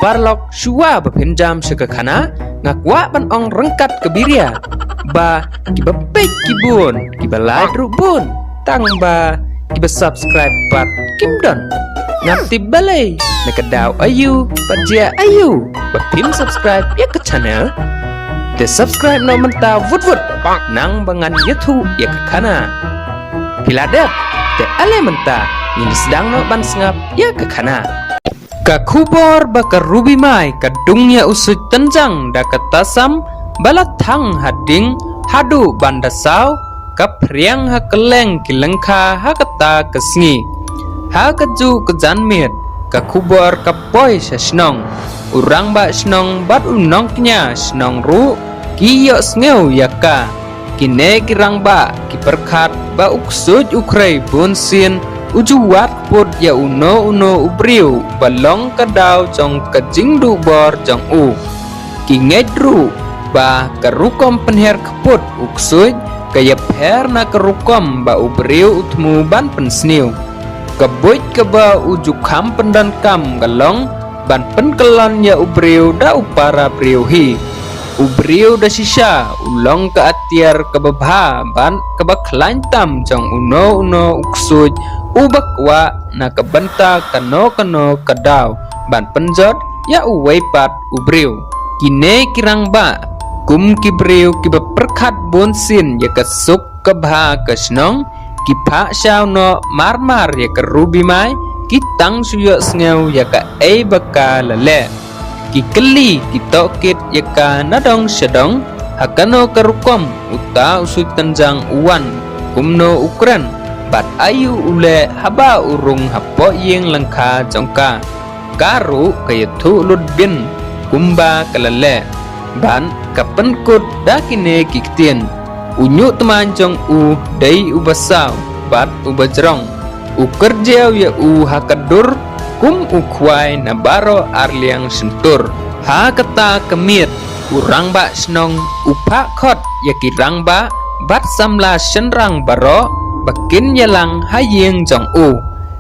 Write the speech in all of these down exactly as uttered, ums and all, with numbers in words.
paralok, shuwa ba phin jam sha ka khana, nga kwah ban ong ryngkat ka biria ba kiba peit ki bun, kiba lait ruh bun, tang ba kiba subscribe pat kim don. Ngam tip balei, na ka daw aïu bad jia aïu ba phim subscribe ïa ka channel. Te subscribe noh mynta vut vut, nang ba ngan ïathuh ïa ka khana. Phi la dep? Te ale mynta ngin sdang noh ban sngap ïa ka khana. Ka khubor ba ka Ruby Mai ka dung ïa u Suit Tynjang da ka tasam ba la thang ha ding haduh ban da saw, ka phriang ha kylleng ki lyngkha ha kata ka sngi. Ha kajuh ka janmiet, ka khubor ka poi sha shnong. U rangbah shnong bad u nongkñia shnong ruh ki ïohsngew ïa ka. Kine ki rangbah ki pyrkhat ba u ksuid u khrei bunsien u ju wad kput ïa uno uno u briew ba long ka daw jong ka jingduh bor jong u. Ki ngeit ruh ba ka rukom pynhiar kput u ksuid ka ïapher na ka rukom ba u briew u thmu ban pynsniew. Ka buit kaba u ju kham pyndonkam ka long ban pynkyllon ïa u briew da u para briew hi. U briew da shisha u long ka atiar kaba bha bad kaba khlaiñ tam jong uno uno u ksuid uba kwah na ka bynta kano kano ka daw ban pynjot ïa uwei pat u briew. Kine ki rangbah kum ki briew kiba pyrkhat bunsien ïa ka suk ka bha ka shnong, ki phah shaw noh mar mar ïa ka Ruby Mai, ki tang shu ïohsngew ïa kaei ba ka la leh. Ki kylli ki tohkit ïa ka na dong sha dong, ha kano ka rukom uta u Suit Tynjang u wan, kumno u kren, bad aïu u leh haba u rung hapoh ïing lyngkha jong ka. Ka ruh ka ïathuh lut beiñ kumba ka la leh bad ka pynkut da kine ki ktien. U ñiuh tmaiñ jong u dei uba saw bad uba jrong. U kyrjiaw ïa u ha ka dur kum u khwai na baroh arliang shyntur. Ha kata ka miet u rangbah shnong u phah khot ïa ki rangbah bad samla shynrang baroh ba kin ïalang ha ïing jong u.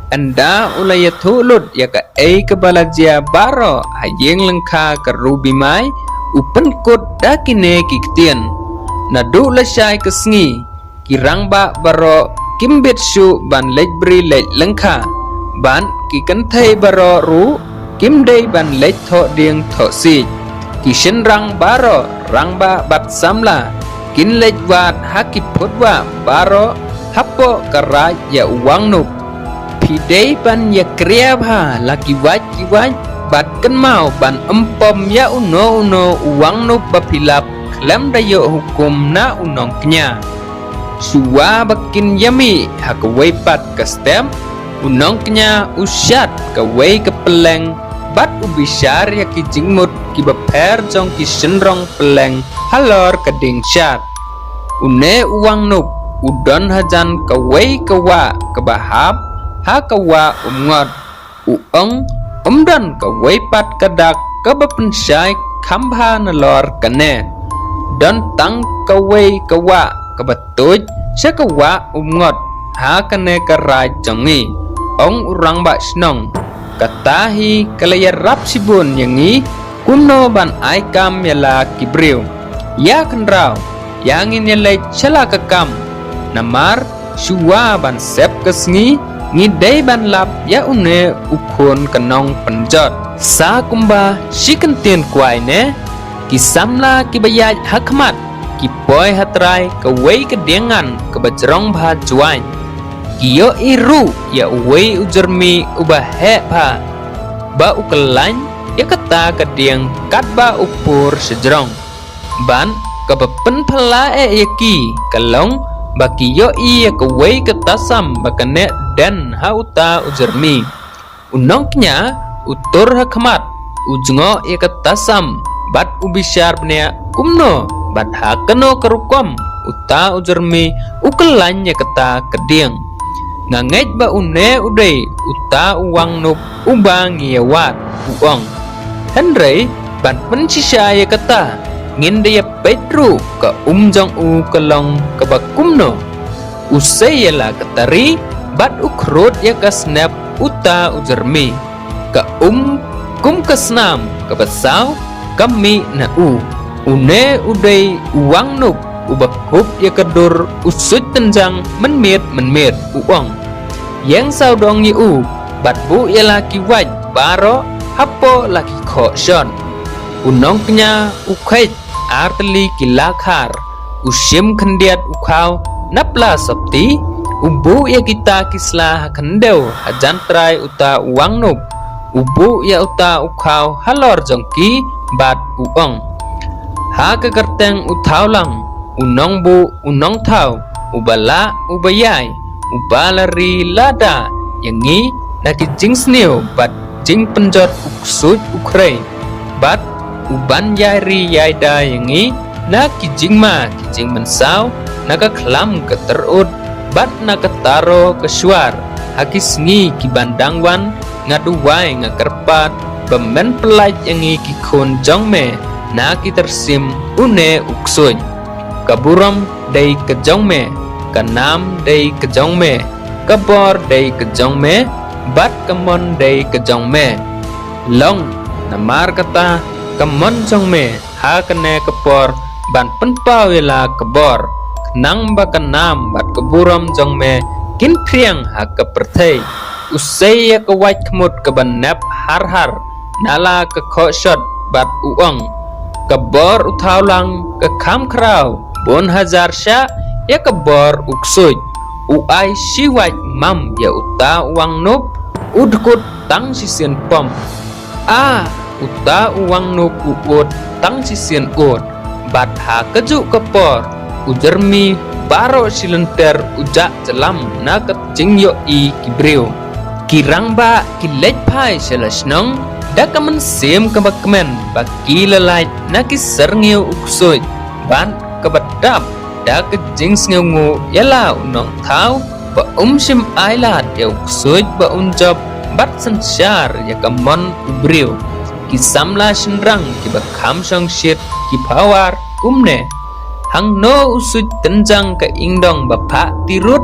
Ynda u la ïathuh lut ïa kaei kaba la jia baroh ha ïing lyngkha ka Ruby Mai, u pynkut da kine ki ktien. Naduh lashai ka sngi, ki rangbah baroh kim bit shuh ban leit bri leit lyngkha. Bad ki kynthei baroh ruh kim dei ban leit thoh dieng thoh siej. Ki shynrang baroh, rangbah bad samla, kin leit wad ha ki phutwah baroh hapoh ka raid ïa u Wang Nup. Phi dei ban ïakria bha la ki wait ki wait bad kynmaw ban ym pom ïa uno uno u Wang Nup ba phi lap khlem da ïoh hukum na u nongkñia. Shuwa ba kin ïamih ha kawei pat ka step, u nongkñia u shad kawei ka pylleng bad u bishar ïa ki jingmut kiba pher jong ki shynrong pylleng halor ka dieng shad. Une u Wang Nup u don hajan kawei ka wah kaba hap ha ka wah Umngot. U ong, ym don kawei pat ka dak kaba pynshai kham bha nalor kane. Don tang kawei ka wah kaba tuid sha ka wah Umngot ha kane ka raid jong ngi, ong u rangbah shnong. Kata hi ka la ïarap shibun ïa ngi kumno ban ai kam ïa la ki briew. Ïa khynraw, ïa ngin ïaleit sha la ka kam. Namar shuwa ban sep ka sngi, ngi dei ban lap ïa une u khun ka nongpynjot. Sa kumba shi kyntien kwai ne, ki samla kiba ïaid ha khmat ki poi ha trai kawei ka diengngan kaba jrong bha jwai. Ki ïohi ruh ïa uwei u jyrmi uba heh bha, ba u kyllaiñ ïa kata ka dieng katba u pur shajrong. Bad kaba pynphylla eh ïa ki ka long ba ki ïohi ïa kawei ka tasam ba ka neh den ha uta u jyrmi. U nongkñia u tur ha khmat, u jngoh ïa ka tasam bad u bishar bniah kumno bad ha kano ka rukom uta u jyrmi u kyllaiñ ïa kata ka dieng. Nga ngeit ba une u dei uta u Wang Nup uba ngi ïa wad, u ong. Hynrei ban pynshisha ïa kata, ngin da ïa peit ruh ka um jong u ka long kaba kumno. U sei ïa la ka tari bad u khrud ïa ka snep uta u jyrmi. Ka um Kum ka snam kaba saw ka mih na u. Une u dei u Wang Nup uba kup ïa ka dur u suit tynjang mynmiet mynmiet, u ong. Ïeng sawdong ïa u bad buh ïa la ki wait baroh hapoh la ki khohshot. U nongkñia u kheit ar tylli ki la khar, u shim khyndiat u khaw na pla sopti, u buh ïa kita ki sla ha khyndew hajan trai uta u Wang Nup, u buh ïa uta u khaw halor jong ki bad u ong. Ha ka kyrteng u Thawlang, u nongbuh u nongthaw, uba lah uba ïai, uba la ri la da ïa ngi na ki jingsniew bad jingpynjot u ksuid u khrei, bad uban ïai ri ïai da ïa ngi na ki jingma ki jingmynsaw, na ka khlam ka tyrut bad na ka taro ka shuar. Ha ki sngi ki ban dang wan, nga duwai nga kyrpad ba men pyllait ïa ngi ki khun jong me na ki tyrsim une u ksuid. Ka burom dei ka jong me, ka nam dei ka jong me, ka bor dei ka jong me, bad ka mon dei ka jong me. Long namar kata ka mon jong me ha kane ka por ban pynpaw ïa la ka bor, khnang ba ka nam bad ka burom jong me kin phriang ha ka pyrthei. U sei ïa ka wait khmut kaba nep har har na la ka khohshot bad u ong. Ka bor u Thawlang ka kham khraw bun hajar shah ïa ka bor u ksuid. U ai shi wait mam ïa uta u Wang Nup, u dkut tang shisien pom. A, uta u Wang Nup u ud tang shisien ud. Bad ha kajuh ka por u Jermi baroh shi lynter u jah jlam na ka jingïohi ki briew. Ki rangbah ki leit phai sha la shnong da ka mynsiem kaba kmen ba ki la lait na ki syrngiew u ksuid, bad kaba dap da ka jingsngewnguh ïa la u nongthaw ba um shym ailad ïa u ksuid ba un jop bad synshar ïa ka mon u briew. Ki samla shynrang kiba kham shongshit ki phawar kumne. Hangno u suit tynjang ka ingdong ba phah tirut,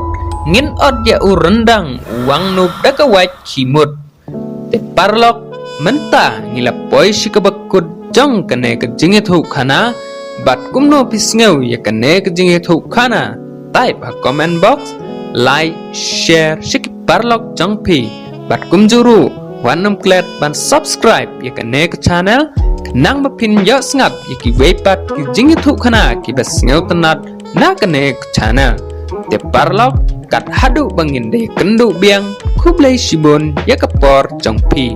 ngin ot ïa u ryndang u Wang Nup da ka wait khimut. Te paralok, mynta ngi la poi sha kaba kut jong kane ka jingïathuhkhana. Bad kumno phi sngew ïa kane ka jingïathuhkhana? Type ha comment box, like, share sha ki paralok jong phi. Bad kumjuh ruh wat nym klet ban subscribe ïa kane ka channel, khnang ba phin ïoh sngap ïa kiwei pat ki jingïathuhkhana kiba sngewtynnat na kane ka channel. Te paralok, kat haduh ba ngin da ïakynduh biang, khublei shibun ïa ka por jong phi.